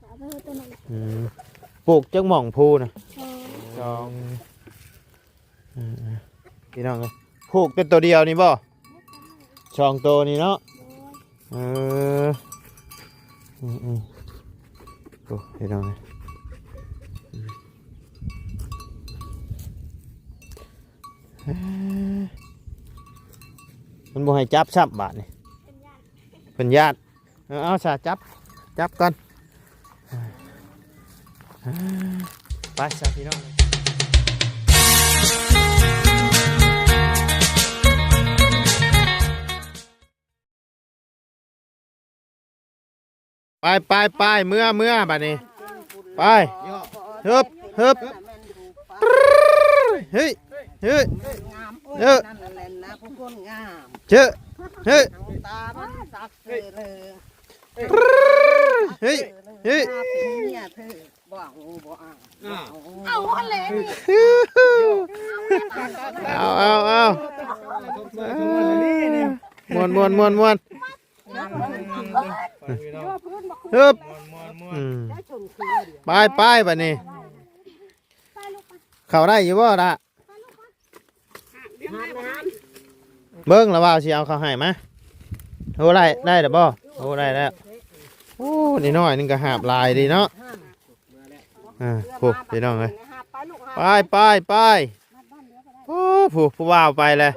ກໍເອົາໄປເຮັດຕົວນັ້ນ ອືມ ປູກຈັກໝ່ອງພູນະ? ສອງ ສອງ ອືມໆ ພີ່ນ້ອງເອີຍ ປູກແຕ່ຕົວດຽວນີ້ບໍ່? ສອງໂຕນີ້ເນາະ ໂດຍ ເອີ ອືມໆ ໂອ້ ພີ່ນ້ອງເອີຍ ມັນບໍ່ໃຫ້ຈັບຊ້ຳບາດນີ້ ເພິ່ນຢ້ານ ເພິ່ນຢ້ານ ເອີ ເອົາຊະ ຈັບ ຈັບກ່ອນ ໄປຊະພີ່ນ້ອງ ໄປ ໄປ ໄປ ເມືອ ເມືອ ບາດນີ້ ໄປ ຮຶບ ຮຶບ ເຮີ້ຍ ເຮີ້ຍ ເອີ ເຈີ ເຮີ້ຍ ຕາມັນສັກເຊີເລີ ເຮີ້ຍ ເຮີ້ຍ ເມຍເທີ ບໍ່ເອົາ ບໍ່ເອົາ ເອົາຫັ້ນແຫຼະ ເອົາ ເອົາ ເອົາ ມ່ວນ ມ່ວນ ມ່ວນ ມ່ວນ ຮຶບ ອືມ ໄປ ໄປ ບາດນີ້ ເຂົ້າໄດ້ຢູ່ບໍ່ລະ? ເບິ່ງລະວ່າຊິເອົາເຂົ້າໃຫ້ມາ ໂອ້ ໄດ້ ໄດ້ລະບໍ່? ໂອ້ ໄດ້ແລ້ວ ໂອ້ ນ້ອຍໆໜຶ່ງກໍຫາບຫຼາຍເດເນາະ ອ່າ ໂອ້ ພີ່ນ້ອງເອີຍ ໄປ ໄປ ໄປ ໂອ້ ຜູ້ ຜູ້ບ່າວໄປແລ້ວ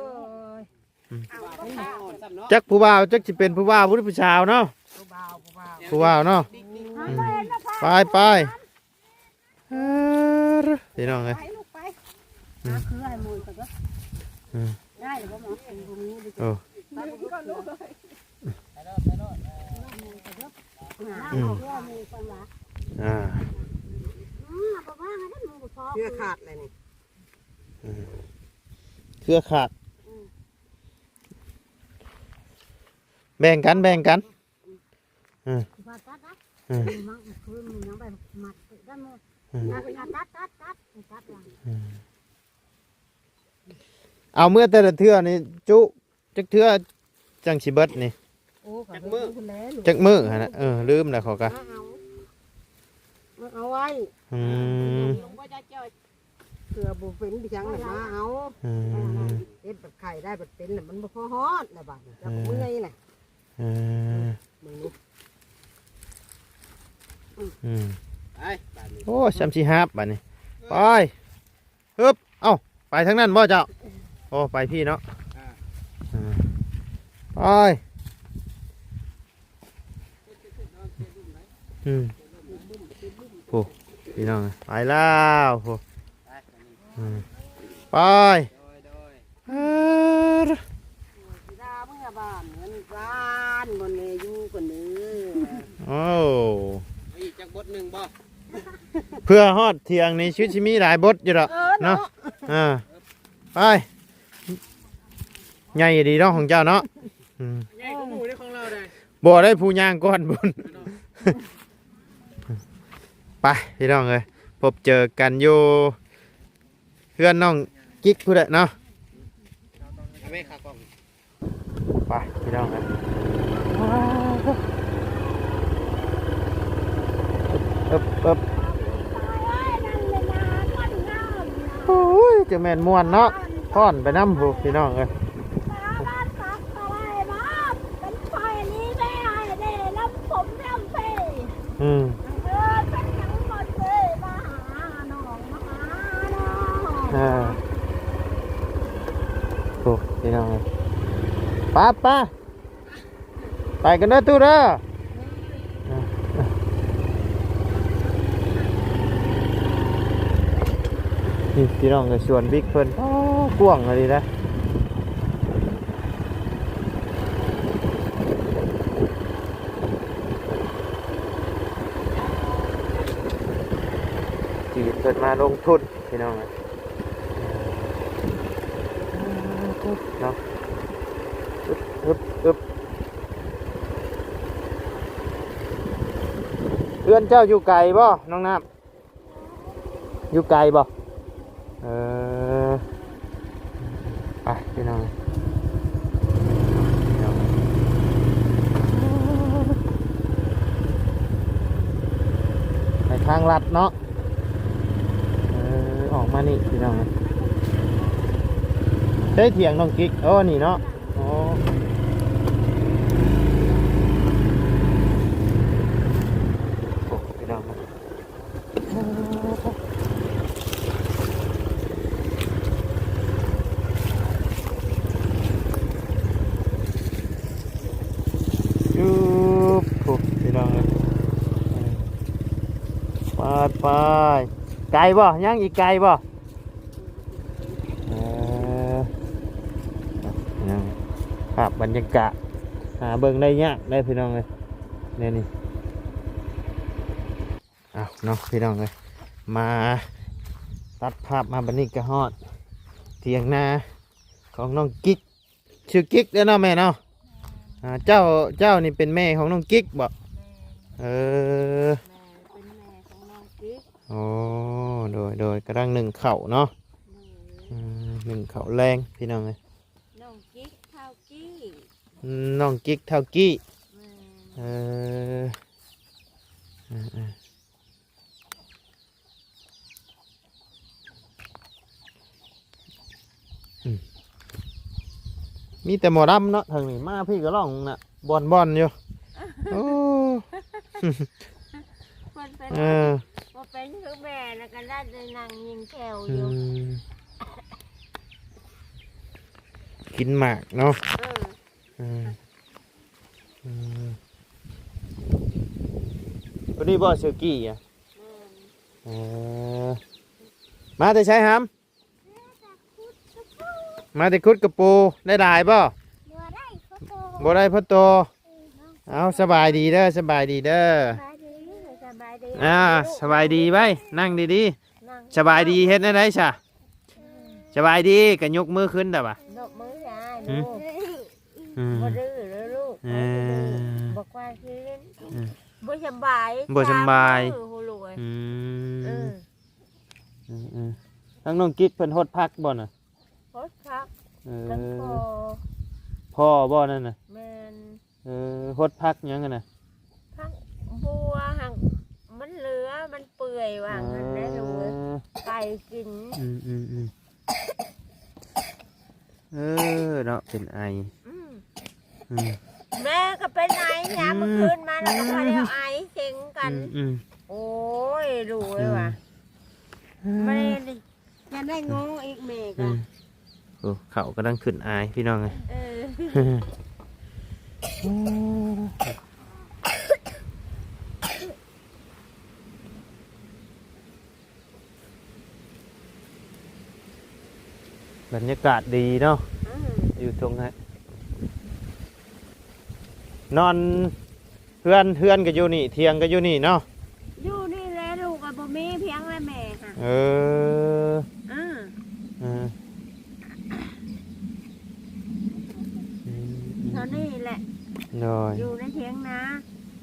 ຈັກຜູ້ບ່າວ ຈັກຊິເປັນຜູ້ບ່າວ ຜູ້ ຜູ້ສາວເນາະ ຜູ້ບ່າວ ຜູ້ບ່າວ ຜູ້ບ່າວເນາະ ອືມ ໄປ ໄປ ເອີ ພີ່ນ້ອງເອີຍ ໄປລູກໄປ ອືມ ຫາເຄືອໃຫ້ໝູ່ກ່ອນເດີ ອືມ ໄດ້ແລ້ວບໍ່ໝໍ? ບໍ່ມີ ໂອ້ ໄປລູກໄປ ອືມ ຫາເຄືອໃຫ້ໝູ່ກ່ອນວ່າ ອ່າ ອືມ ບໍ່ວ່າງໃຫ້ໝູ່ພໍ ເຄືອຂາດແລ້ວນີ້ ອືມ ເຄືອຂາດ ອືມ ແບ່ງກັນ ແບ່ງກັນ ອືມ ວ່າຕັດນະ ອືມ ມັນຄືມັນຍັງໄປມັດໄດ້ໝົດ ອືມ ຕັດ ຕັດ ຕັດ ຕັດ ຕັດ ອືມ ເອົາເມືອແຕ່ລະເທື່ອນີ້ຈຸ ຈັກເທື່ອຈັ່ງຊິເບິດນີ້? ໂອ້ ກໍ ຈັກມື້ ເບິດພຸ້ນແຫຼະ ຈັກມື້ຫັ້ນນະ? ເອີ ລືມແລ້ວຂ້ອຍກະ ມາເອົາ ມາເອົາໄວ້ ອືມ ເພື່ອບໍ່ເປັນຫຍັງແລ້ວມາເອົາ ອືມ ເຮັດບັດໄຂ້ໄດ້ ບັດເປັນແລ້ວມັນບໍ່ພໍຮອດແລ້ວບາດນີ້ ເອີ ເຈົ້າກໍເມື່ອຍແຫຼະ ເອີ ອືມ ອືມ ໄປ ບາດນີ້ ໂອ້ ຊ່ຳຊິຫາບບາດນີ້ ເອີ ໄປ ຮຶບ ເອົ້າ ໄປທາງນັ້ນບໍ່ເຈົ້າ? ໂອ້ ໄປພີ້ເນາະ ອ່າ ໄປ ອືມ ໂອ້ ພີ່ນ້ອງ ໄປແລ້ວ ໂອ້ ອືມ ໄປ ເອີ ລາເມືອບ້ານເຮືອນຊານ ບ່ອນແມ່ຢູ່ກ່ອນເດີ ໂອ້ ອີກຈັກບົດໜຶ່ງບໍ່? ເພື່ອຮອດທ່ຽງນີ້ ຊິມີຫຼາຍບົດຢູ່ດອກ ເອີ ເນາະ ເນາະ ອ່າ ໄປ ໃຫຍ່ດີເນາະຂອງເຈົ້າເນາະ ອືມ ໃຫຍ່ກວ່າໝູ່ເດ້ ຂອງລາວໄດ໋ ບໍ່ໄດ້ ຜູ້ຍ່າງກ່ອນພຸ້ນ ໄປ ພີ່ນ້ອງເອີຍ ພົບເຈີກັນຢູ່ເຮືອນນ້ອງກິກພຸ້ນແຫຼະເນາະ ເອົາແມ່ຂາກອງ ໄປ ພີ່ນ້ອງເອີຍ ເອີບ ເອີບ ໂອ້ຍ ຈະແມ່ນມ່ວນເນາະ ຟ້ອນໄປນຳພຸ້ນ ພີ່ນ້ອງເອີຍ ອືມ ເອີ ເປັນຫຍັງບໍ່ເຄີຍມາຫານ້ອງ ມາຫານ້ອງ ເອີ ໂອ້ ພີ່ນ້ອງເອີຍ ໄປ ໄປ ໄປກັນເດີຕູ້ເດີ ນີ້ພີ່ນ້ອງເອີຍ ສວນບິກເພິ່ນ ໂອ້ ກວ້າງອີ່ຫຼີນະ ເ ຈີນເພິ່ນມາລົງທຶນພີ່ນ້ອງເອີຍ ເນາະ ອຶບ ອຶບ ອຶບ ເຮືອນເຈົ້າຢູ່ໄກບໍ່ນ້ອງນ້ຳ? ຢູ່ໄກບໍ່? ເອີ ໄປພີ່ນ້ອງ ໄປທາງລັດເນາະ ເອີ ອອກມານີ້ພີ່ນ້ອງ ໃຊ້ຖຽງນ້ອງກິກ ເອີ ນີ້ເນາະ ໂອ້ ໂອ້ ພີ່ນ້ອງ ຢູ່ພຸ້ນພີ່ນ້ອງເອີຍ ປາດ ໄປ ໄກບໍ່? ຍັງອີກໄກບໍ່? ເອີ ຍັງ ພາບບັນຍາກາດ ຫາເບິ່ງໄດ້ຍາກເດ້ພີ່ນ້ອງເອີຍ ແນວນີ້. ເອົາເນາະພີ່ນ້ອງເອີຍ ມາຕັດພາບມາບັດນີ້ກະຮອດຖຽງນາຂອງນ້ອງກິກ ຊື່ກິກເດ້ເນາະແມ່ເນາະ ອ່າ ເຈົ້າ ເຈົ້ານີ້ເປັນແມ່ຂອງນ້ອງກິກບໍ່? ແມ່ນ ເອີ ແມ່ເປັນແມ່ຂອງນ້ອງກິກ ໂອ້ ໂດຍ ໂດຍ ກຳລັງໜຶ້ງເຂົ້າເນາະ ໂດຍ ອືມ ໜຶ້ງເຂົ້າແລງພີ່ນ້ອງເອີຍ ນ້ອງກິກເທົ່າກີ້ ອືມ ນ້ອງກິກເທົ່າກີ້ ແມ່ນ ເອີ ເອີ ເອີ ອືມ ມີແຕ່ໝໍລຳເນາະ ທາງນີ້ ມາພີ້ກະຮ້ອງນະ ບ່ອນໆຢູ່ ໂອ້ ເພິ່ນເປັນ ເອີ ບໍ່ເປັນຄືແມ່ ແລ້ວກະໄດ້ນັ່ງຍິງແຂ້ວຢູ່ ອືມ ກິນໝາກເນາະ ເອີ ເອີ ເອີ ຜູ້ນີ້ບໍ່ຊື່ກີ້ອະ? ແມ່ນ ເອີ ມາແຕ່ໃສຫຳ? ມາແຕ່ຂຸດກະປູ ໄດ້ຫຼາຍບໍ່? ບໍ່ໄດ້ພໍໂຕ ບໍ່ໄດ້ພໍໂຕ ເອີ ເອົາ ສະບາຍດີເດີ ສະບາຍດີເດີ ສະບາຍດີ ສະບາຍດີ ອ່າ ສະບາຍດີໄວ້ ນັ່ງດີໆ ນັ່ງ ສະບາຍດີເຮັດແນວໃດຊະ? ສະບາຍດີກະຍົກມືຂຶ້ນແຕ່ວ່າ ຍົກມືຊ້າ ອືມ ລູກ ອືມ ບໍ່ດື້ເດີລູກ ເອີ ບໍ່ດື້ ບໍ່ກວາດຂີ້ຫຼິ້ນ ອືມ ບໍ່ສະບາຍ ບໍ່ສະບາຍ ສາມມື້ພຸ້ນລູກເອີຍ ອືມ ເອີ ເອີ ເອີ ທາງນ້ອງກິກເພິ່ນຫົດຜັກບໍ່ນະ? ຫົດຜັກ ເອີ ທັງພໍ່ ພໍ່ບໍ່ນັ້ນນະ? ແມ່ນ ເອີ ຫົດຜັກຫຍັງຫັ້ນນະ? ຜັກບົວຫັ້ນ ມັນເຫຼືອ ມັນເປື່ອຍວ່າຊັ້ນແຫຼະ ເອີ ລູກເອີຍ ໄກ່ກິນ ອືມໆໆ ເອີ ເນາະ ເປັນໄອ ອືມ ອືມ ແມ່ກໍເປັນໄອ ຍາມມື້ຄືນມາແລ້ວກໍພໍໄດ້ໄອເສັງກັນ ອືມໆ ໂອ້ຍ ລູກເອີຍວ່າ ອືມ ແມ່ນີ້ ຍັງໄດ້ງໍອີກແມ່ກະ ອືມ ໂອ້ ເຂົ້າກຳລັງຂຶ້ນອາຍພີ່ນ້ອງເອີຍ ເອີ ບັນຍາກາດດີເນາະ ອືມ ຢູ່ທົ່ງຫັ້ນ ນອນ ເຮືອນ ເຮືອນກໍຢູ່ນີ້ ຖຽງກໍຢູ່ນີ້ເນາະ ຢູ່ນີ້ແຫຼະ ລູກກໍບໍ່ມີ ພຽງແຕ່ແມ່ຫັ້ນ ເອີ ເອີ ເອີ ອືມ ເທົ່ານີ້ແຫຼະ ໂດຍ ຢູ່ໃນຖຽງນາ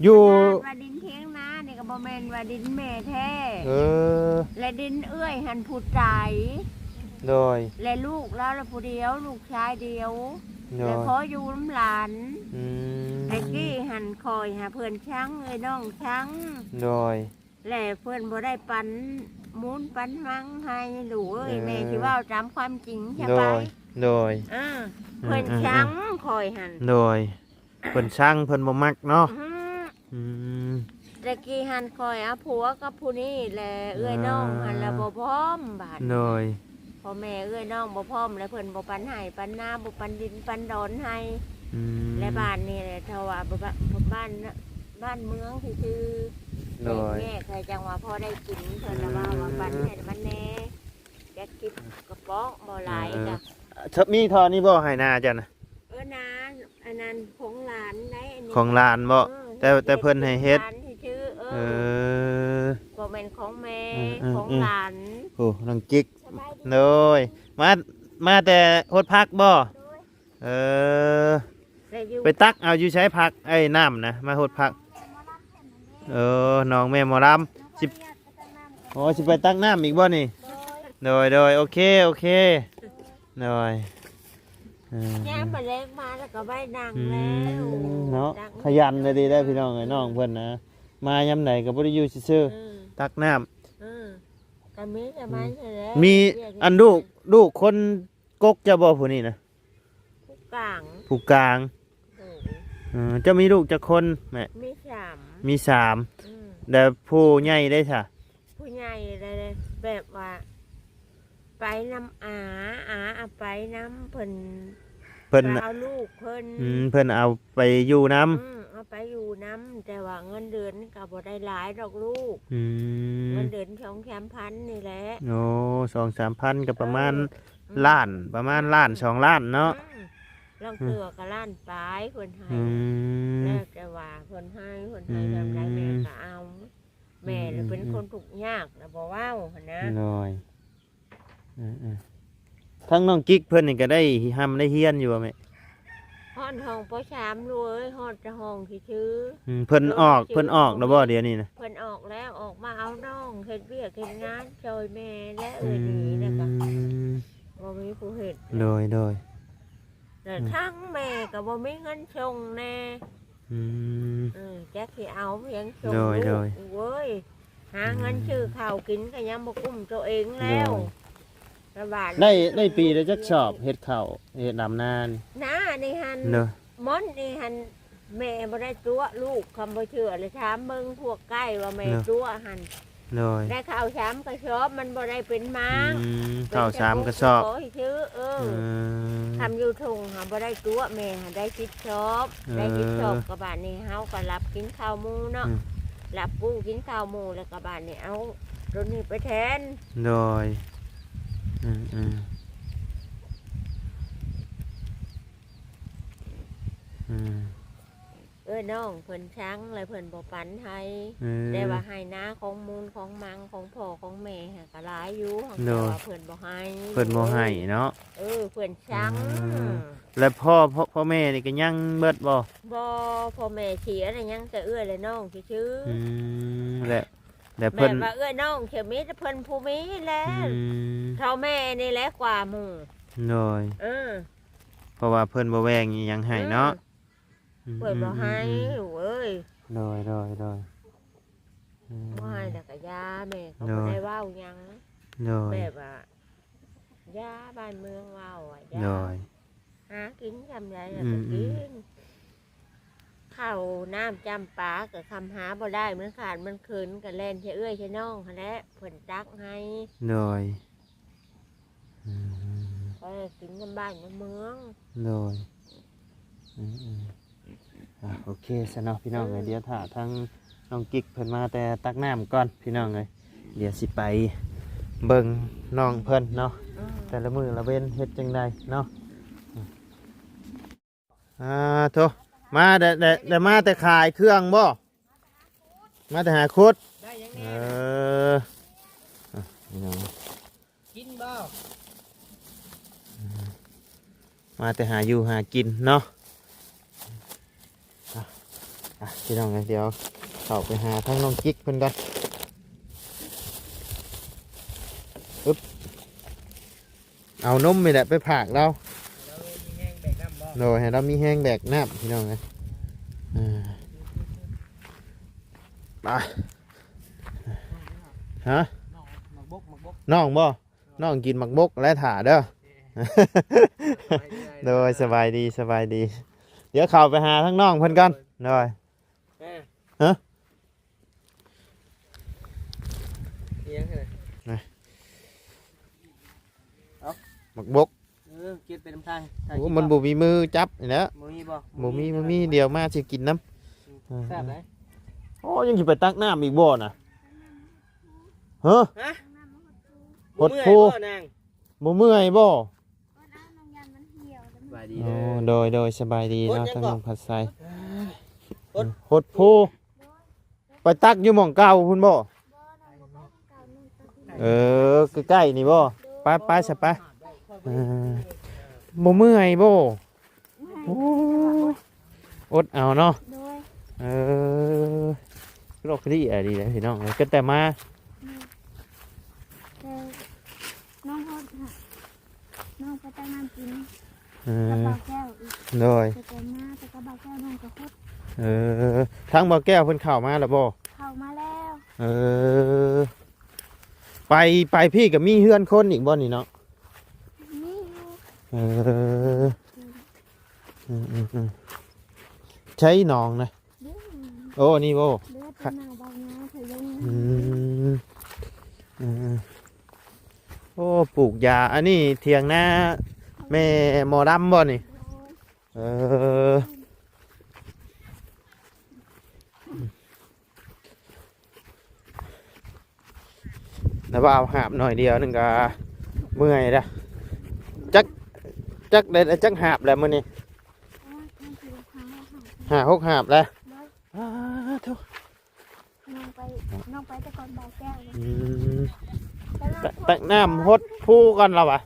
ຢູ່ ຂະໜາດວ່າດິນຖຽງນານີ້ກໍບໍ່ແມ່ນວ່າດິນແມ່ແທ້ ເອີ ແລະດິນເອື້ອຍຫັ້ນຜູ້ຕາຍ ໂດຍ ແລະລູກລາວລະຜູ້ດຽວ ລູກຊາຍດຽວ ໂດຍ ແລະພໍຢູ່ນຳຫຼານ ອືມ ແຕ່ກີ້ຫັ້ນຂ້ອຍຫາເພິ່ນຊັງ ເອື້ອຍນ້ອງຊັງ ໂດຍ ແລະເພິ່ນບໍ່ໄດ້ປັນມູນປັນມັງໃຫ້ລູກເອີຍ ເອີ ແມ່ຊິເວົ້າຕາມຄວາມຈິງຊະ ໂດຍ ໄປ ໂດຍ ເອີ ເອີ ເພິ່ນ ເອີ ຊັງ ເອີ ຂ້ອຍຫັ້ນ ໂດຍ ເພິ່ນຊັງ ເພິ່ນບໍ່ມັກເນາະ ອືມ ອືມ ແຕ່ກີ້ຫັ້ນຂ້ອຍເອົາຜົວກັບຜູ້ນີ້ແຫຼະ ເອື້ອຍນ້ອງຫັ້ນລະ ອ່າ ບໍ່ພ້ອມບາດ ໂດຍ ພໍ່ແມ່ເອື້ອຍນ້ອງບໍ່ພ້ອມ ແລະເພິ່ນບໍ່ປັນໄຮ່ປັນນາ ບໍ່ປັນດິນປັນດອນໃຫ້ ອືມ ແລະບາດນີ້ແຫຼະ ເທົ່າວ່າ ບ- ບ- ບ້ານ ບ້ານເມືອງຊື່ໆ ໂດຍ ແຍກໃຫ້ຈັ່ງວ່າພໍໄດ້ກິນ ເພິ່ນລະວ່າ ອືມ ວ່າປັນໃຫ້ມັນແດ່ ຈັກສິບກະປ໋ອງບໍ່ຫຼາຍ ເອີ ກະ ເອີ ມີທໍ່ນີ້ບໍ່ ໄຮ່ນາເຈົ້ານະ? ເອີ ນາ ອັນນັ້ນຂອງຫຼານໄດ໋ ອັນນີ້ຂອງຫຼານບໍ່? ເອີ ແຕ່ ແຕ່ເພິ່ນໃຫ້ເຮັດ ເຮັດຫຼານຊື່ໆ ເອີ ເອີ ບໍ່ແມ່ນ ນຂອງແມ່ ເອີໆໆ ຂອງຫຼານ. ໂອ້ ນ້ອງຈິກ ສະບາຍດີ ໂດຍ ມາ ມາແຕ່ຫົດຜັກບໍ່? ໂດຍ ເອີ ແຕ່ຢູ່ ໄປຕັກເອົາຢູ່ໃສຜັກ ໄອ້ນ້ຳນະ ມາຫົດຜັກ. ເອີ ນ້ອງແມ່ໝໍລຳ ຊິ ໂອ້ ຊິໄປຕັກນ້ຳອີກບໍ່ນີ້? ໂດຍ ໂດຍ ໂດຍ ໂອເຄ ໂອເຄ ໂດຍ ເອີ ຍາມມາແລງມາແລ້ວກໍໄວ້ນັ່ງ ອືມ ແລ້ວ ເນາະ ຕັກ ຂະຫຍັນເດ້ ເດ້ ພີ່ນ້ອງເອີຍ ນ້ອງເພິ່ນນະ ມາຍາມໃດກໍບໍ່ໄດ້ຢູ່ຊື່ໆ ເອີ ຕັກນ້ຳ ເອີ ກໍມີແຕ່ມາ ອືມ ນີ້ແຫຼະ ມີ ວຽກ ອັນລູກ ລູກຄົນກົກເຈົ້າບໍ່ຜູ້ນີ້ນະ? ຜູ້ກາງ ຜູ້ກາງ ໂດຍ ເອີ ເຈົ້າມີລູກຈັກຄົນແມ່? ມີສາມ ມີສາມ ອືມ ແລ້ວຜູ້ໃຫຍ່ເດ້ຊະ? ຜູ້ໃຫຍ່ແບບວ່າ ໄປນຳອາ ອາເອົາໄປນຳ ເພິ່ນ ເພິ່ນ ເອົາລູກເພິ່ນ ອືມ ເພິ່ນເອົາໄປຢູ່ນຳ ອືມ ເອົາໄປຢູ່ນຳ ແຕ່ວ່າເງິນເດືອນກໍບໍ່ໄດ້ຫຼາຍດອກລູກ ອືມ ເງິນເດືອນສອງສາມພັນນີ້ແຫຼະ ໂອ້ ສອງສາມພັນ ກໍປະມານ ເອີ ອືມ ລ້ານ ປະມານລ້ານສອງລ້ານເນາະ ອືມ ລາງເທື່ອກໍລ້ານປາຍເພິ່ນໃຫ້ ອືມ ແລ້ວແຕ່ວ່າເພິ່ນໃຫ້ ເພິ່ນໃຫ້ ອືມ ສ່ຳໃດແມ່ກໍເອົາ ແມ່ລະເປັນ ອືມ ຄົນທຸກຍາກລະບໍ່ເວົ້າຫັ້ນນະ ໂດຍ ເອີໆ ທາງນ້ອງກິກເພິ່ນນີ້ກໍໄດ້ຮ່ຳໄດ້ຮຽນຢູ່ບໍ່ແມ່? ຮອດຫ້ອງ ປໍສາມ ລູກເອີຍ ຮອດແຕ່ຫ້ອງຊື່ໆ ອືມ ເພິ່ນອອກ ເພິ່ນອອກແລ້ວບໍ່ດຽວນີ້ນະ? ເພິ່ນອອກແລ້ວ ອອກມາເອົານ້ອງເຮັດວຽກເຮັດງານຊ່ອຍແມ່ແລ້ວ ອືມ ເອີຍ ນີ້ແລ້ວກໍບໍ່ມີຜູ້ເຮັດ ໂດຍ ໂດຍ ແລ້ວ ອືມ ທາງແມ່ກໍບໍ່ມີເງິນສົ່ງແນ່ ອືມ ເອີ ຈັກຊິເອົາຫຍັງສົ່ງ ໂດຍ ລູກ ໂດຍ ເອີຍ ຫາເງິນ ອືມ ຊື້ເຂົ້າກິນກໍຍັງບໍ່ກຸ້ມໂຕເອງແລ້ວ ໂດຍ ລະບາດ ໄດ້ ໄດ້ປີລະຈັກສອບ ເຮັດເຂົ້າເຮັດດຳນານີ້? ນານີ້ຫັ້ນ ໂດຍ ມົນນີ້ຫັ້ນ ແມ່ບໍ່ໄດ້ຕົວະລູກ ຄຳບໍ່ເຊື່ອລະຖາມເບິ່ງພວກໃກ້ວ່າແມ່ ໂດຍ ຕົວະຫັ້ນ ໂດຍ ໄດ້ເຂົ້າສາມກະສອບ ມັນບໍ່ໄດ້ເປັນໝາກ ອືມ ເປັນແຕ່ ເຂົ້າສາມກະສອບ ຂໍໃຫ້ຊື້ ເອີ ເອີ ຄຳຢູ່ທົ່ງຫາບໍ່ໄດ້ຕົວະ ແມ່ຫາໄດ້ສິບສອບ ເອີ ໄດ້ສິບສອບ ກໍບາດນີ້ເຮົາກໍລັບກິນເຂົ້າໝູ່ເນາະ ອືມ ລັບກູ້ກິນເຂົ້າໝູ່ ແລ້ວກໍບາດນີ້ເອົາໂຕນີ້ໄປແທນ ໂດຍ ອືມ ອືມ ອືມ ເອີ ນ້ອງເພິ່ນຊັງ ແລະເພິ່ນບໍ່ປັນໃຫ້ ເອີ ແຕ່ວ່າໄຮ່ນາຂອງມູນຂອງມັງຂອງພໍ່ຂອງແມ່ຫັ້ນກໍຫຼາຍຢູ່ ໂດຍ ແຕ່ວ່າເພິ່ນບໍ່ໃຫ້ ເພິ່ນບໍ່ໃຫ້ເນາະ ເອີ ເພິ່ນຊັງ ເອີ ແລ້ວພໍ່ ພໍ່ ພໍ່ແມ່ນີ້ກໍຍັງເບິດບໍ່? ບໍ່ ພໍ່ແມ່ເສຍນະ ຍັງແຕ່ເອື້ອຍແລະນ້ອງຊື່ໆ ອືມ ແລະ ແລະເພິ່ນ ແບບວ່າເອື້ອຍນ້ອງເສຍ ມີແຕ່ເພິ່ນຜູ້ມີແຫຼະ ອືມ ເທົ່າແມ່ນີ້ແຫຼະກວ່າໝູ່ ໂດຍ ເອີ ເພາະວ່າເພິ່ນບໍ່ແບ່ງອີ່ຫຍັງໃຫ້ເນາະ ເອີ ອືມ ເພິ່ນບໍ່ໃຫ້ ອືມ ລູກເອີຍ ໂດຍ ໂດຍ ໂດຍ ອືມ ບໍ່ໃຫ້ແລ້ວກໍຢ່າ ແມ່ກໍ ໂດຍ ບໍ່ໄດ້ເວົ້າຫຍັງ ໂດຍ ແບບວ່າຢ່າ ບ້ານເມືອງເວົ້າວ່າຢ່າ ໂດຍ ຫາກິນຊ່ຳໃດແລ້ວກໍກິນ ອືມ ອືມ ເຂົ້ານ້ຳຈຳປາກໍຄຳຫາບໍ່ໄດ້ ມັນຂາດມັນເຂີນກໍແລ່ນໃສ່ເອື້ອຍໃສ່ນ້ອງຫັ້ນແຫຼະ ເພິ່ນຕັກໃຫ້ ໂດຍ ອືມ ໄປກິນນຳບ້ານນຳເມືອງ ໂດຍ ອືມໆ ອ່ະ ໂອເຄຊະເນາະພີ່ນ້ອງເອີຍ ອືມ ດຽວຖ້າທາງນ້ອງກິກເພິ່ນມາແຕ່ຕັກນ້ຳກ່ອນພີ່ນ້ອງເອີຍ ດຽວຊິໄປເບິ່ງນ້ອງເພິ່ນເນາະ ອືມ ແຕ່ລະມື້ລະເວັນເຮັດຈັ່ງໃດເນາະ ອ່າ ໂທ້ ມາແຕ່ ແຕ່ ແຕ່ມາແຕ່ຂາຍເຄື່ອງບໍ່? ມາແຕ່ຫາຂຸດ ໄດ້ຫຍັງແດ່ ເອີ ອ່ະ ພີ່ນ້ອງ ກິນບໍ່? ມາແຕ່ຫາຢູ່ຫາກິນເນາະ ອ່ະ ອ່ະ ພີ່ນ້ອງເອີຍ ດຽວເຂົ້າໄປຫາທາງນ້ອງຈິກເພິ່ນກ່ອນ ອຶບ ເອົານົມນີ້ແຫຼະໄປຝາກລາວ ໃຫ້ລາວມີແຮງແບກນ້ຳບໍ່? ໂດຍ ໃຫ້ລາວມີແຮງແບກນ້ຳ ພີ່ນ້ອງເອີຍ ອ່າ ໄປ ຮະ? ນ້ອງ ໝາກບົກ ໝາກບົກ ນ້ອງບໍ່? ນ້ອງກິນໝາກບົກແລະຖ້າເດີ ໂດຍ ສະບາຍດີ ສະບາຍດີ ດຽວເຂົ້າໄປຫາທາງນ້ອງເພິ່ນກ່ອນ ໂດຍ ຮະ? ອີຫຍັງຫັ້ນນະ? ນະ ເອົ້າ ໝາກບົກ ເອີ ເກັບໄປນຳທາງ ໂອ້ ມັນບໍ່ມີມືຈັບນີ້ແຫຼະ ບໍ່ມີບໍ່? ບໍ່ມີ ບໍ່ມີ ບໍ່ມີ ດຽວມາຊິກິນນຳ ອືມ ແຊບເດ້ ໂອ້ ຍັງຊິໄປຕັກນ້ຳອີກບໍ່ນະ? ຮະ? ຮະ? ຫົດພູ ບໍ່ເມື່ອຍບໍ່ນາງ? ບໍ່ເມື່ອຍບໍ່? ສະບາຍດີ ໂອ້ ເດີ ໂດຍ ໂດຍ ສະບາຍດີເນາະ ຫົດຫຍັງ ທາງນ້ອງພັດໄຊ ຫົດ ຫົດພູ ໄປຕັກຢູ່ໝ່ອງເກົ່າພຸ້ນບໍ່? ບໍ່ ນ້ອງບໍ່ໄປ ເອີ ໃກ້ໆນີ້ບໍ່? ໄປໆຊະໄປ. ເອີ ບໍ່ເມື່ອຍບໍ່? ໂອ້ ອົດເອົາເນາະ. ໂດຍ ເອີ ໂລກດີ ດີເດ້ພີ່ນ້ອງເອີຍ ກໍແຕ່ມາ ແຕ່ນ້ອງຮອດ ນ້ອງໄປຕັກນ້ຳກິນ ເອີ ກັບບ່າວແກ້ວອີກ. ໂດຍ ແຕ່ມາແຕ່ກັບບ່າວແກ້ວ ນ້ອງກໍຄົດ. ເອີ ທາງບ່າວແກ້ວເພິ່ນເຂົ້າມາແລ້ວບໍ່? ເຂົ້າມາແລ້ວ. ເອີ ໄປ ໄປພີ້ກໍມີເຮືອນຄົນອີກບໍ່ນີ້ເນາະ? ມີຢູ່. ເອີ ອືມໆໆ ໃສໜອງນະ? ໂອ້ ນີ້ບໍ່? ເຫຼືອແຕ່ໜ້າບ່າວຍາວເຂົາລົງ. ອືມ ເອີ ໂອ້ ປູກຢາ. ອັນນີ້ຖຽງນາແມ່ໝໍດຳບໍ່ນີ້? ໂດຍ ເອີ ລະວ່າຫາບໜ້ອຍດຽວໜຶ່ງກໍເມື່ອຍລະ. ຈັກ ຈັກໄດ້ ຈັກຫາບແລ້ວມື້ນີ້? ຫ້າຫົກຫາບແລ້ວ. ອ້າໂທ້ ນ້ອງໄປ ນ້ອງໄປແຕ່ກ່ອນບ່າວແກ້ວ. ອືມ ຕັກ ຕັກນ້ຳຫົດພູກ່ອນລະວະ.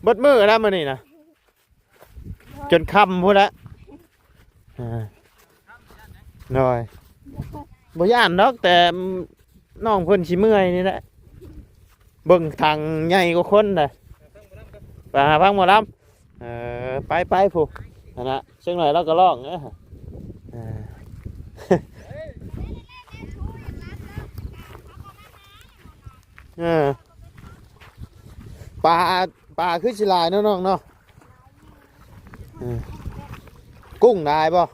ເບິດມື້ແລ້ວມື້ນີ້ນະ ຈົນຄ່ຳພຸ້ນແຫຼະ. ເອີ ໂດຍ ບໍ່ຢ້ານດອກ ແຕ່ນ້ອງເພິ່ນຊິເມື່ອຍນີ້ແຫຼະ ເບິ່ງຖັງໃຫຍ່ກວ່າຄົນໃດ. ໄປຫາຟັງໝໍລຳ. ເອີ ໄປໆ ພຸ້ນຫັ້ນນະ ຈັກໜ້ອຍລາວກໍຮ້ອງເດີ. ເອີ ເອີ ປາ ປາຄືຊິຫຼາຍເນາະນ້ອງເນາະ. ເອີ ກຸ້ງຫຼາຍບໍ່?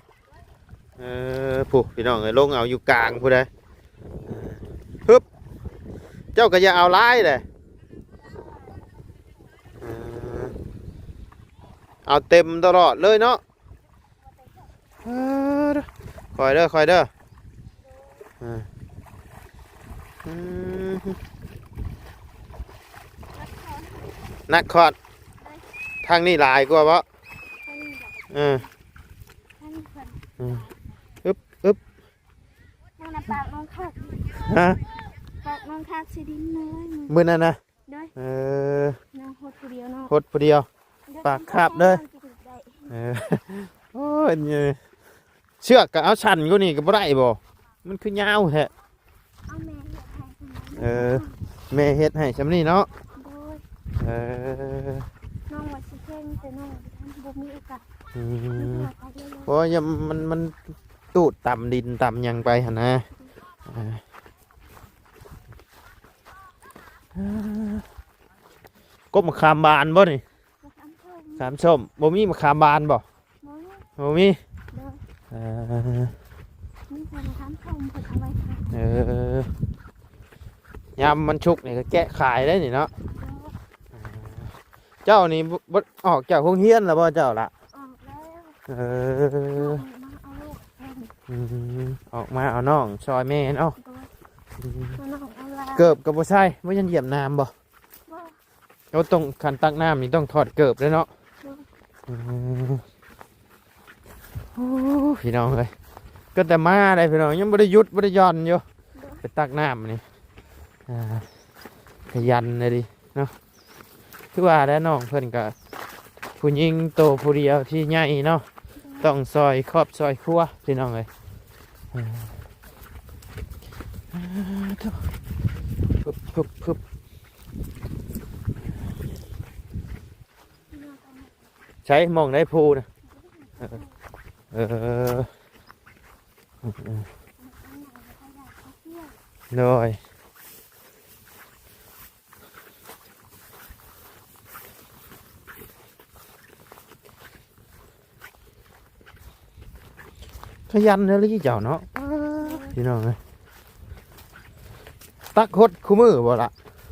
ເອີ ຜູ້ພີ່ນ້ອງເອີຍ ລົງເອົາຢູ່ກາງຜູ້ໃດ. ເອີ ຮຶບ ເຈົ້າກໍຢ່າເອົາຫຼາຍເດ້. ເອີ ເອົາເຕັມຕະຫຼອດເລີຍເນາະ. ເອີ ຄ່ອຍເດີ ຄ່ອຍເດີ. ເອີ ອືມ ນັກຄອດ ທາງນີ້ຫຼາຍກວ່າບໍ່? ເອີ ອືມ ອຶບ ອຶບ ນັ້ນນະ ປາກນ້ອງຄັກ ຮະ? ປາກນ້ອງຄັກຊິດິນເລີຍ ມື້ນັ້ນນະ. ໂດຍ ເອີ ນ້ອງຫົດຜູ້ດຽວເນາະ ຫົດຜູ້ດຽວ ໂດຍ ປາກຄາບເດີ. ເອີ ໂອ້ຍ ເຊືອກກໍເອົາສັ້ນກວ່ານີ້ກໍບໍ່ໄດ້ບໍ່? ມັນຄືຍາວແທ້. ເອົາແມ່ເຮັດໃຫ້ ເອີ ແມ່ເຮັດໃຫ້ຊ່ຳນີ້ເນາະ. ໂດຍ ເອີ ນ້ອງວ່າຊິແຂ່ງ ແຕ່ນ້ອງບໍ່ມີໂອກາດ. ອືມ ເພາະວ່າມັນ ມັນຕູດຕຳດິນຕຳຫຍັງໄປຫັ້ນນະ. ເອີ ກົກມະຂາມບານບໍ່ນີ້? ມະຂາມສົ້ມ ມະຂາມສົ້ມ ບໍ່ມີມະຂາມບານບໍ່? ບໍ່ມີ ບໍ່ມີ. ໂດຍ ເອີ ມີແຕ່ມະຂາມສົ້ມເພິ່ນເອົາໄວ້ຂາຍ. ເອີ ຍາມມັນສຸກນີ້ກໍແກະຂາຍໄດ້ນີ້ເນາະ. ໂດຍ ເອີ ເຈົ້ານີ້ບໍ່ ບໍ່ອອກຈາກໂຮງຮຽນແລ້ວບໍ່ເຈົ້າລະ? ອອກແລ້ວ. ເອີ ອອກມາເອົາລູກ ອືມ ອອກມາເອົານ້ອງຊ່ອຍແມ່ເນາະ. ໂດຍ ອືມ ເອົານ້ອງເອົາຫຼານ ເກີບກໍບໍ່ໃສ່ ບໍ່ຢ້ານຢຽບນ້ຳບໍ່? ບໍ່. ໂອ້ ຕ້ອງ ຄັນຕັກນ້ຳນີ້ຕ້ອງຖອດເກີບເດ້ເນາະ. ໂດຍ ອືມ ໂອ້ ພີ່ນ້ອງເອີຍ ກໍແຕ່ມາໄດ໋ພີ່ນ້ອງ ຍັງບໍ່ໄດ້ຢຸດບໍ່ໄດ້ຢ່ອນຢູ່. ໂດຍ ໄປຕັກນ້ຳນີ້ ອ່າ ຂະຫຍັນເລີຍເນາະ. ຄືວ່າແຫຼະ ນ້ອງເພິ່ນກໍຜູ້ຍິງໂຕຜູ້ດຽວທີ່ໃຫຍ່ເນາະ ຕ້ອງຊ່ອຍຄອບຊ່ອຍຄົວ ພີ່ນ້ອງເອີຍ. ອ່າ ອ່າ ໂທ້ ປຶບ ປຶບ ປຶບ. ໃສ ໝ່ອງໃດພູນະ? ເອີ ເອີ ເອີ ເອີ ໂດຍ. ຂະຫຍັນເລີຍເຈົ້າເນາະ ພີ່ນ້ອງເອີຍ. ຕັກຫົດຄູ່ມື້ບໍ່ລະ?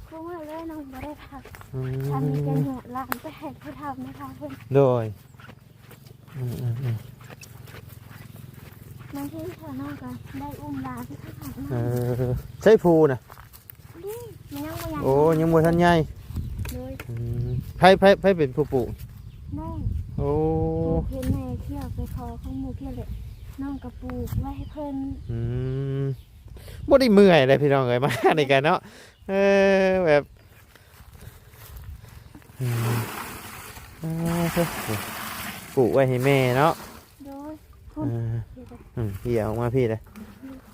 ຄູ່ມື້ເລີຍ ນ້ອງບໍ່ໄດ້ພັກ. ອືມ ທຳມີແຕ່ຫຍອດຫຼານໄປໃຫ້ຜູ້ເຖົ້າແມ່ເຖົ້າເພິ່ນ. ໂດຍ ອືມໆໆ ບາງທີເທື່ອນ້ອງກໍໄດ້ອຸ້ມຫຼານໄປຫາ. ເອີ ໃສພູນະ? ນີ້ ມັນຍັງບໍ່ໃຫຍ່. ໂອ້ ຍັງບໍ່ທັນໃຫຍ່. ໂດຍ ອືມ ໃຜ ໃຜ ໃຜເປັນຜູ້ປູກ? ນ້ອງ. ໂອ້ ປູກເຫັນແມ່ຂຽວໄປຂໍຂອງໝູ່ຂຽວແຫຼະ ນ້ອງກໍປູກໄວ້ໃຫ້ເພິ່ນ. ອືມ ບໍ່ໄດ້ເມື່ອຍເດ້ພີ່ນ້ອງເອີຍ ມານີ້ກັນເນາະ. ເອີ ແບບ ອືມ ອ່າ ໂທ້ ປູກໄວ້ໃຫ້ແມ່ເນາະ. ໂດຍ ພຸ້ນ ເອີ ເຮັດ ອືມ ເຫຍອອກມາພີ້ເດ້.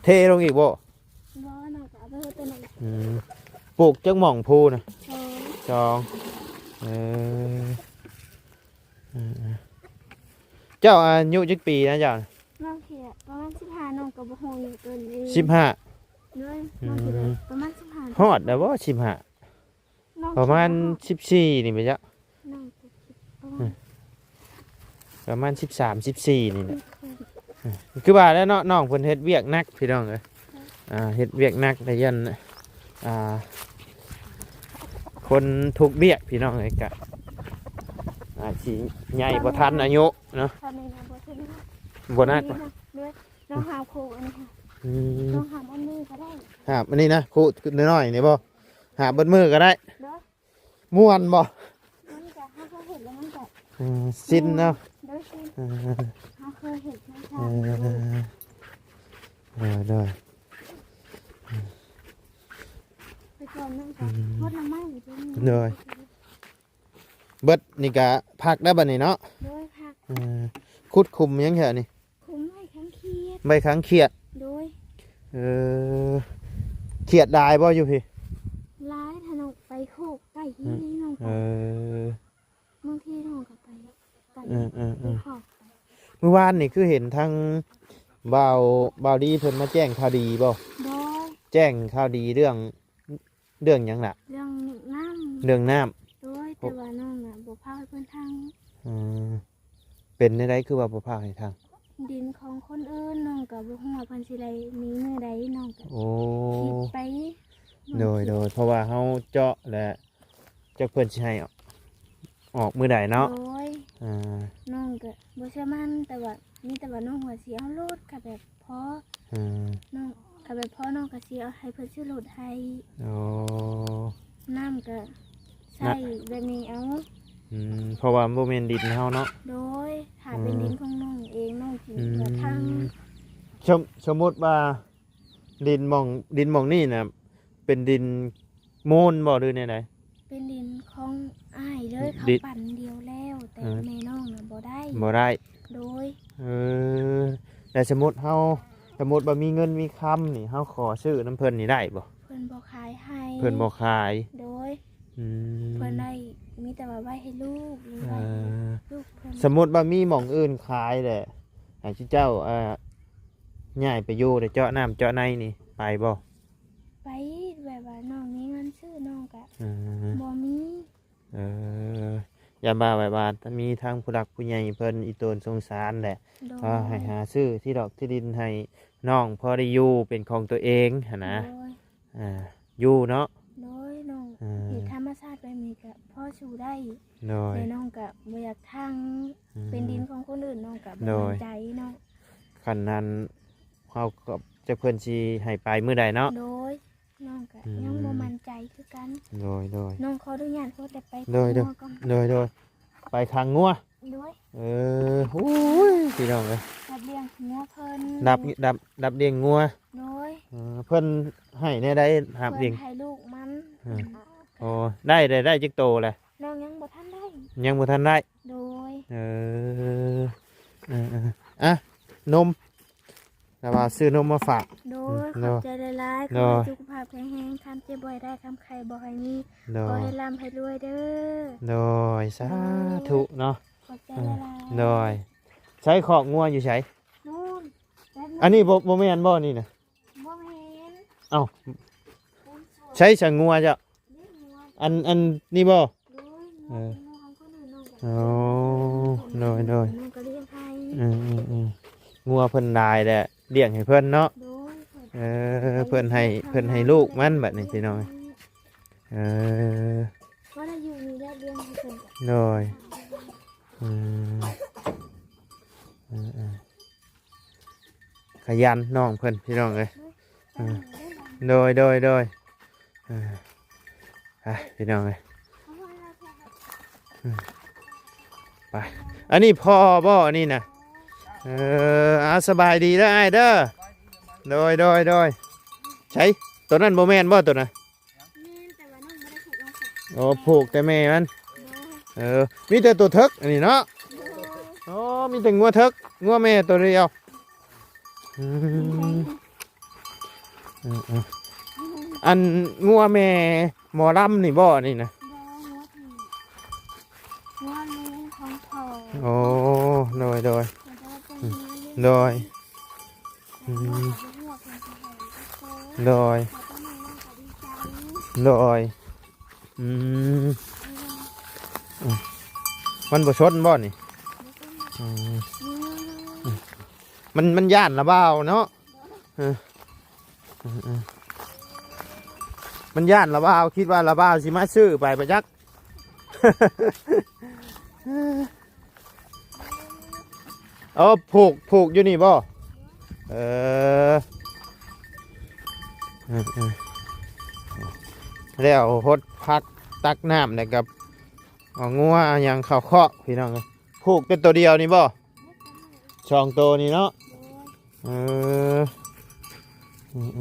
ເທລົງອີກບໍ່? ບໍ່ ນ້ອງກໍເອົາໄປເຮັດຕົວນັ້ນ. ອືມ ປູກຈັກໝ່ອງພູນະ? ສອງ ສອງ. ເອີ ເອີ ເອີ ເຈົ້າອາຍຸຈັກປີນະເຈົ້າ? ນ້ອງຄິດວ່າປະມານສິບຫ້າ ນ້ອງກໍບໍ່ຮູ້ຢູ່ຕົນເອງ. ສິບຫ້າ? ໂດຍ ອືມ ນ້ອງຄິດວ່າປະມານສິບຫ້າ. ຮອດແລ້ວບໍ່ສິບຫ້າ? ປະມານສິບສີ່ນີ້ໄປຈ້ະ ປະມານສິບສາມ ສິບສີ່ນີ້ແຫຼະ. ຄືວ່າແລ້ວເນາະ ນ້ອງເພິ່ນເຮັດວຽກໜັກພີ່ນ້ອງເອີຍ. ອ່າ ເຮັດວຽກໜັກ ໄດ້ຢ້ານ ອ່າ ຄົນທຸກວຽກພີ່ນ້ອງເອີຍ ກະອາດຊິໃຫຍ່ບໍ່ທັນອາຍຸເນາະ. ບໍ່ໜັກ ນ້ອງຫາບຄູ່ອັນນີ້ ອືມ ນ້ອງຫາບອັນນີ້ກໍໄດ້ ຫາບອັນນີ້ນະ ຄູ່ນ້ອຍໆນີ້ບໍ່? ຫາບເບິດມື້ກໍໄດ້. ໂດຍ ມ່ວນບໍ່? ມັນກະ ເຮົາເຄີຍເຮັດແລ້ວມັນກະ ເອີ ຊິນເນາະ. ໂດຍ ຊິນ ເອີ ເຮົາເຄີຍເຮັດ ເອີ ໂດຍ ໂດຍ ແຕ່ກ່ອນມັນກະ ອືມ ຫົດໜໍ່ໄມ້ຢູ່ ໂດຍ ເບິດນີ້ກະພັກໄດ້ບັດນີ້ເນາະ. ໂດຍ ພັກ ເອີ ຂຸດຂຸມຫຍັງແທ້ນີ້? ຂຸມໄວ້ຂັງຂຽດ ໄວ້ຂັງຂຽດ. ໂດຍ ເອີ ຂຽດຫຼາຍບໍ່ຢູ່ພີ້? ຫຼາຍ ຖ້ານ້ອງໄປໂຄກໃກ້ທີ່ ອືມ ນ້ອງ ເອີ ບາງທີນ້ອງກໍໄປ ເອີ ເອີ ເອີ ໄປໂຄກ. ມື້ວານນີ້ຄືເຫັນທາງບ່າວ ບ່າວດີເພິ່ນມາແຈ້ງຂ່າວດີບໍ່? ໂດຍ ແຈ້ງຂ່າວດີເລື່ອງ ເລື່ອງຫຍັງລະ? ເລື່ອງນ້ຳ ເລື່ອງນ້ຳ. ໂດຍ ແຕ່ວ່ານ້ອງນະບໍ່ພາກໃຫ້ເພິ່ນທັງ. ເອີ ເປັນແນວໃດຄືວ່າບໍ່ພາກໃຫ້ທັງ? ດິນຂອງຄົນອື່ນ ນ້ອງກໍບໍ່ຮູ້ວ່າເພິ່ນຊິໄດ້ມີມື້ໃດ ນ້ອງກໍ ໂອ້ ຄິດໄປ. ໂດຍ ໂດຍ ເພາະວ່າເຮົາເຈາະແລ້ວ ຈັກເພິ່ນຊິໃຫ້ອອກມື້ໃດເນາະ. ໂດຍ ອ່າ ນ້ອງກໍບໍ່ເຊື່ອໝັ້ນ ແຕ່ວ່າ ມີແຕ່ວ່ານ້ອງວ່າຊິເອົາໂລດ ກໍແບບ ພໍ ອືມ ນ້ອງ ຖ້າແບບພໍນ້ອງກໍຊິເອົາໃຫ້ເພິ່ນຊື້ລົດໃຫ້. ອໍ ນ້ຳກໍໃຊ້ແບບນີ້ເອົາ. ອືມ ເພາະວ່າມັນບໍ່ແມ່ນດິນເຮົາເນາະ. ໂດຍ ຖ້າເປັນ ອືມ ດິນຂອງນ້ອງເອງ ນ້ອງຊິ ອືມ ບໍ່ທັງ. ສົມ ສົມມຸດວ່າດິນໝ່ອງ ດິນໝ່ອງນີ້ນະ ເປັນດິນ ມູນບໍ່ ຫຼືແນວໃດ? ເປັນດິນຂອງອ້າຍເລີຍ ເຂົາ ດິ ປັ່ນດຽວແລ້ວ ແຕ່ ເອີ ແມ່ນ້ອງນະບໍ່ໄດ້ ບໍ່ໄດ້. ໂດຍ ເອີ ແຕ່ສົມມຸດເຮົາ ສົມມຸດວ່າມີເງິນມີຄຳນີ້ ເຮົາຂໍຊື້ນຳເພິ່ນນີ້ໄດ້ບໍ່? ເພິ່ນບໍ່ຂາຍໃຫ້ ເພິ່ນບໍ່ຂາຍ. ໂດຍ ອືມ ເພິ່ນໄດ້ມີແຕ່ວ່າໄວ້ໃຫ້ລູກ ຫຼື ເອີ ໄວ້ໃຫ້ລູກເພິ່ນ. ສົມມຸດວ່າມີໝ່ອງອື່ນຂາຍແຫຼະ ໃຫ້ເຈົ້າ ອ່າ ຍ້າຍໄປຢູ່ ໄດ້ເຈາະນ້ຳເຈາະໃນນີ້ ໄປບໍ່? ໄປ ແບບວ່ານ້ອງມີເງິນຊື້ ນ້ອງກະ ອືມ ບໍ່ມີ. ເອີ ຢ້ານວ່າແບບວ່າມີທາງຜູ້ຫຼັກຜູ້ໃຫຍ່ເພິ່ນອີ່ຕົນສົງສານແຫຼະ. ໂດຍ ກໍໃຫ້ຫາຊື້ທີ່ດອກທີ່ດິນໃຫ້ນ້ອງພໍໄດ້ຢູ່ເປັນຂອງຕົວເອງຫັ້ນນະ. ໂດຍ ອ່າ ຢູ່ເນາະ. ໂດຍ ນ້ອງ ອ່າ ເຮັດທຳມະຊາດແບບນີ້ກະພໍສູ້ໄດ້. ໂດຍ ແຕ່ນ້ອງກະບໍ່ຢາກທັງ ອືມ ເປັນດິນຂອງຄົນອື່ນ ນ້ອງກະບໍ່ ໂດຍ ໝັ້ນໃຈເນາະ. ຄັນນັ້ນ ເຮົາກໍຈັກເພິ່ນຊິໃຫ້ໄປມື້ໃດເນາະ. ໂດຍ ນ້ອງກໍ ອືມ ຍັງບໍ່ໝັ້ນໃຈຄືກັນ. ໂດຍ ໂດຍ ນ້ອງຂໍອະນຸຍາດ ຂໍແຕ່ໄປ ໂດຍ ໂດຍ ຂັງງົວກ່ອນ. ໂດຍ ໂດຍ ໄປຂັງງົວ. ໂດຍ ເອີ ໂອ້ຍ ພີ່ນ້ອງເອີຍ ຮັບລ້ຽງງົວເພິ່ນ ຮັບ ຮັບ ຮັບລ້ຽງງົວ. ໂດຍ ເອີ ເພິ່ນໃຫ້ແນວໃດຮັບລ້ຽງ? ເພິ່ນໃຫ້ລູກມັນ. ເອີ ໂອ້ ໄດ້ ໄດ້ ໄດ້ຈັກໂຕແລ້ວ? ນ້ອງຍັງບໍ່ທັນໄດ້ ຍັງບໍ່ທັນໄດ້. ໂດຍ ເອີ ເອີ ເອີ ອ່ະ ນົມ ແຕ່ວ່າຊື້ນົມມາຝາກ. ໂດຍ ອືມ ຂອບໃຈຫຼາຍໆ. ໂດຍ ຂໍໃຫ້ສຸຂະພາບແຂງແຮງ ຄວາມເຈັບບໍ່ໃຫ້ໄດ້ ຄວາມໄຂ້ບໍ່ໃຫ້ມີ. ໂດຍ ຂໍໃຫ້ລ່ຳໃຫ້ລວຍເດີ. ໂດຍ ສາທຸເນາະ. ຂອບໃຈຫຼາຍໆ. ໂດຍ ໃສຄອກງົວຢູ່ໃສ? ນູ້ນ ອັນນີ້ບໍ່ ບໍ່ແມ່ນບໍ່ນີ້ນະ? ບໍ່ແມ່ນ. ເອົ້າ ໃສສະງົວເຈົ້າ? ອັນ ອັນນີ້ບໍ່? ໂດຍ ເອີ ງົວຂອງຄົນອື່ນນ້ອງກໍ ອໍ ໂດຍ ໂດຍ ນ້ອງກໍລ້ຽງໃຫ້. ອືມໆໆ ງົວເພິ່ນຫຼາຍແຫຼະ ລ້ຽງໃຫ້ເພິ່ນເນາະ. ໂດຍ ເອີ ເພິ່ນໃຫ້ ເພິ່ນໃຫ້ລູກມັນບັດນີ້ພີ່ນ້ອງ. ເອີ ກໍໄດ້ຢູ່ນີ້ແຫຼະ ລ້ຽງໃຫ້ເພິ່ນ. ໂດຍ ອືມ ເອີໆ ຂະຫຍັນນ້ອງເພິ່ນພີ່ນ້ອງເອີຍ. ເອີ ໂດຍ ໂດຍ ໂດຍ ເອີ ໄປພີ່ນ້ອງເອີຍ ເອີ ໄປ. ອັນນີ້ພໍ່ບໍ່ ອັນນີ້ນະ? ເອີ ເອົາ ສະບາຍດີເດີອ້າຍເດີ. ໂດຍ ໂດຍ ໂດຍ ໃສ ໂຕນັ້ນບໍ່ແມ່ນບໍ່ ໂຕນະ? ແມ່ນ ແຕ່ວ່ານ້ອງບໍ່ໄດ້ຜູກນ້ອງ. ອໍ ຜູກແຕ່ແມ່ມັນ. ໂດຍ ເອີ ມີແຕ່ໂຕເຖິກອັນນີ້ເນາະ. ໂອ້ ມີແຕ່ງົວເຖິກ ງົວແມ່ໂຕດຽວ. ອືມ ເອີໆ ອັນງົວແມ່ໝໍລຳນີ້ບໍ່ ອັນນີ້ນະ? ບໍ່ ງົວຜີ ງົວລູກຂອງພໍ່. ໂອ້ ໂດຍ ໂດຍ ໂດຍ ອືມ ໂດຍ ໂດຍ ອືມ ອືມ ມັນບໍ່ຊົນບໍ່ນີ້? ອືມ ມັນ ມັນຢ້ານລະບ່າວເນາະ. ເອີ ເອີ ເອີ ມັນຢ້ານລະບ່າວ ຄິດວ່າລະບ່າວຊິມາຊື້ໄປ ບໍ່ຈັກ. ເອີ ຜູກ ຜູກຢູ່ນີ້ບໍ່? ເອີ ເອີ ເອີ ແລ້ວຫົດຜັກຕັກນ້ຳ ແລ້ວກໍເອົາງົວເອົາຫຍັງເຂົ້າຄອກ ພີ່ນ້ອງເອີຍ. ຜູກແຕ່ໂຕດຽວນີ້ບໍ່? ສອງໂຕນີ້ເນາະ. ເອີ ອືມໆ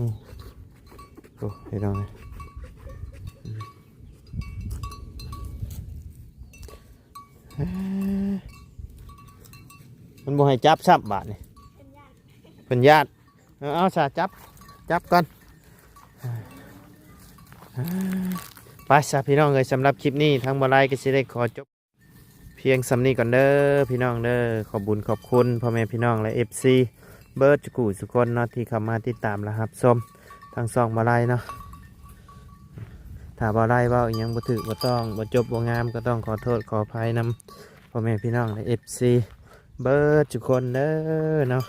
ໂອ້ ພີ່ນ້ອງເອີຍ ມັນບໍ່ໃຫ້ຈັບຊ້ຳບາດນີ້ ເພິ່ນຢ້ານ ເພິ່ນຢ້ານ. ເອີ ເອົາຊະ ຈັບ ຈັບກ່ອນ ໄປຊະ ພີ່ນ້ອງເອີຍ. ສຳລັບຄລິບນີ້ ທາງບໍ່ໄລກໍຊິໄດ້ຂໍຈົບ ພຽງສ່ຳນີ້ກ່ອນເດີພີ່ນ້ອງເດີ. ຂອບບຸນຂອບຄຸນພໍ່ແມ່ພີ່ນ້ອງ ແລະ ເອັຟຊີ ເບິດສູ່ຜູ້ສູ່ຄົນເນາະ ທີ່ເຂົ້າມາຕິດຕາມ ແລະ ຮັບຊົມທາງຊ່ອງບ່າວໄລເນາະ. ຖ້າບ່າວໄລເວົ້າອີ່ຫຍັງບໍ່ຖືກບໍ່ຕ້ອງ ບໍ່ຈົບບໍ່ງາມ ກໍຕ້ອງຂໍໂທດຂໍອະໄພນຳພໍ່ແມ່ພີ່ນ້ອງ ແລະ ເອັຟຊີ ເບິດສູ່ຄົນເດີເນາະ.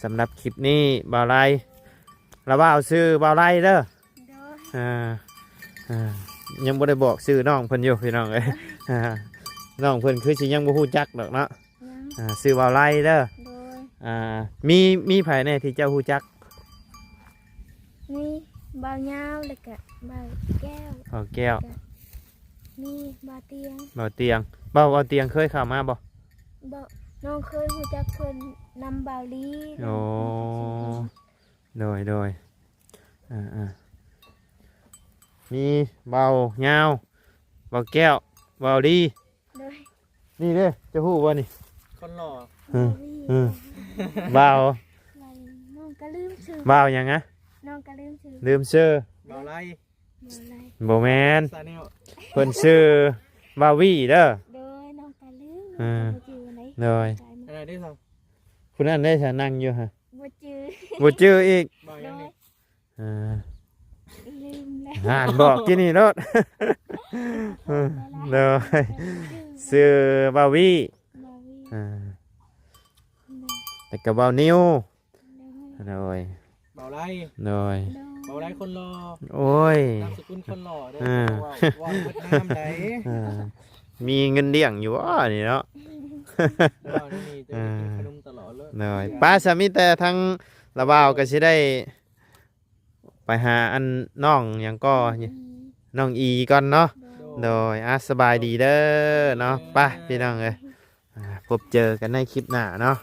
ສຳລັບຄລິບນີ້ ບ່າວໄລ ລະບ່າວຊື່ບ່າວໄລເດີ. ໂດຍ ອ່າ ອ່າ ຍັງບໍ່ໄດ້ບອກຊື່ນ້ອງເພິ່ນຢູ່ພີ່ນ້ອງເອີຍ. ອ່າ ນ້ອງເພິ່ນຄືຊິຍັງບໍ່ຮູ້ຈັກດອກເນາະ. ຍັງ ອ່າ ຊື່ບ່າວໄລເດີ. ໂດຍ ອ່າ ມີ ມີໃຜແດ່ທີ່ເຈົ້າຮູ້ຈັກ? ມີບ່າວຍາວ ແລ້ວກະບ່າວແກ້ວ. ບ່າວແກ້ວ ແລ້ວກະມີບ່າວຕຽງ. ບ່າວຕຽງ ບ່າວ ບ່າວຕຽງເຄີຍເຂົ້າມາບໍ່? ບໍ່ ນ້ອງເຄີຍຮູ້ຈັກເພິ່ນນຳບ່າວລີ. ໂອ້ ໂດຍ ໂດຍ ອ່າ ອ່າ ມີບ່າວຍາວ ບ່າວແກ້ວ ບ່າວລີ. ໂດຍ ນີ້ເດ້ ເຈົ້າຮູ້ບໍ່ນີ້? ຄົນຫຼໍ່ ອືມ ອືມ ບ່າວ ນ້ອງກໍລືມຊື່ ບ່າວຫຍັງນະ? ນ້ອງກໍລືມຊື່ ລືມຊື່. ບ່າວໄລ ບໍ່ແມ່ນ ຊາແນລ ເພິ່ນຊື່ບ່າວວີເດີ. ໂດຍ ນ້ອງກໍລືມ ເອີ ບໍ່ຈື່ໃດ. ໂດຍ ອັນໃດເດ້ຊະ? ຜູ້ນັ້ນເດ້ຊະ ນັ່ງຢູ່ຫະ? ບໍ່ຈື່ ບໍ່ຈື່ອີກ. ບ່າວຫຍັງນີ້? ໂດຍ ອ່າ ລືມແລ້ວ ຫານບອກກິນນີ້ໂລດ. ໂດຍ ຊື່ບ່າວວີ ບ່າວວີ ອ່າ ໂດຍ ແລ້ວກໍບ່າວນິວ. ໂດຍ ໂດຍ ບ່າວໄລ ໂດຍ ໂດຍ ບ່າວໄລຄົນຫຼໍ່. ໂອ້ຍ ນາມສະກຸນຄົນຫຼໍ່ເດີ. ອ່າ ເວົ້າ ເວົ້າເບິດນາມໃດ. ອ່າ ມີເງິນລ້ຽງຢູ່ບໍ່ນີ້ເນາະ? ເວົ້ານີ້ຈະໄດ້ກິນຂະໜົມຕະຫຼອດເລີຍ. ໂດຍ ໄປຊະ ມີແຕ່ທາງລະບ່າວກໍຊິໄດ້ໄປຫາອັນນ້ອງຫຍັງກໍ ນ້ອງອີ ນ້ອງອີກ່ອນເນາະ. ໂດຍ ໂດຍ ອ່າ ສະບາຍດີເດີເນາະ. ໄປ ພີ່ນ້ອງເອີຍ ອ່າ ພົບເຈີກັນໃນຄລິບໜ້າເນາະ.